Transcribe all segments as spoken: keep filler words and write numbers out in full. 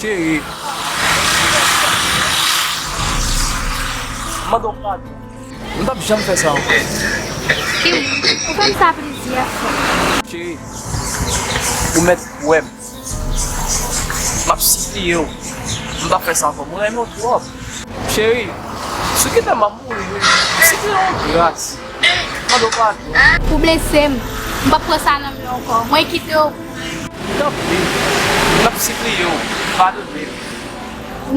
Cheri, m mande w padon. M p ap janm fè sa ankò. Kim, ou fè m sa plizyè fwa. Cheri, ou mèt wè m. M ap sipliye w. M p ap fè sa ankò. Mwen renmen w twòp. Cheri, si w kite m, m ap mouri wi. M sipliye w gras. Mande w padon. Ou blese m. M p ap pran sa nan men w ankò. Mwen kite w. Tanpri, m ap sipliye w, padone m.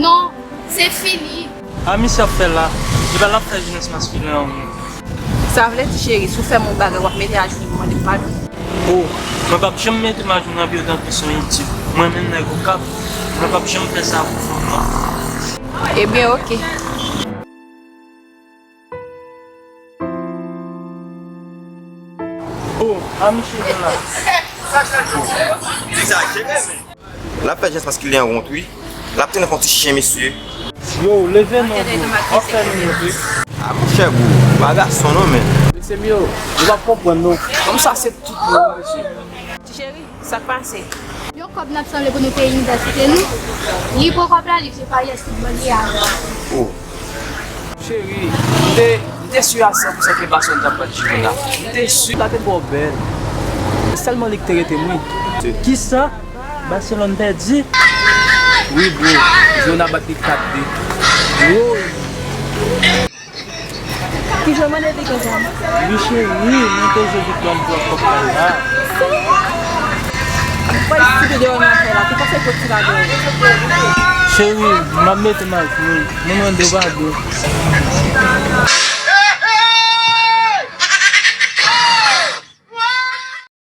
Non, se fini. A misye ap fè la, li pa l ap fè jenès maskilen an wi. Sa vle di, cheri, si w fè m yon bagay, w ap mete ajounou pou mande m padon? O, mwen p ap janm mete m ajounou nan pye w tankou se yon idyot. Mwen menm nèg Okap, mwen p ap janm fè sa pou fanm non. Ebyen, oke. O, a misye gen la. Egzajere, men. L ap fè jès maskilen an wont, wi. L ap trennen kon ti chen, mesye. Yo, leve non, bro. W ap fè nou wont, wi. A, monchè, bro. Pa gason, non, men. Mesye m yo, nou p ap konprann, non. Kòm sa, se tout, non, mesye. Ti cheri, sa k pase? Yon kòb n ap sanble pou nou peye inivèsite nou. Li pran kòb la, li se pa yès foutbòl li a. O. Cheri, m te, m te si a san pousan ke Baselòn t ap bat Girona. M te si la te twò bèl. Se sèlman li ki te rete m, wi. Kisa? Baselòn pèdi? Wi, bro. Girona bat li kat de. Woy! Kijan mande li konsa? Wi, cheri, mwen te jwe viktwa m pran kòb la. Ou pa estipide wè nan fè la, ki pase kot ti la dèyè? Cheri, m ap mete m ajounou. Mwen mande w padon.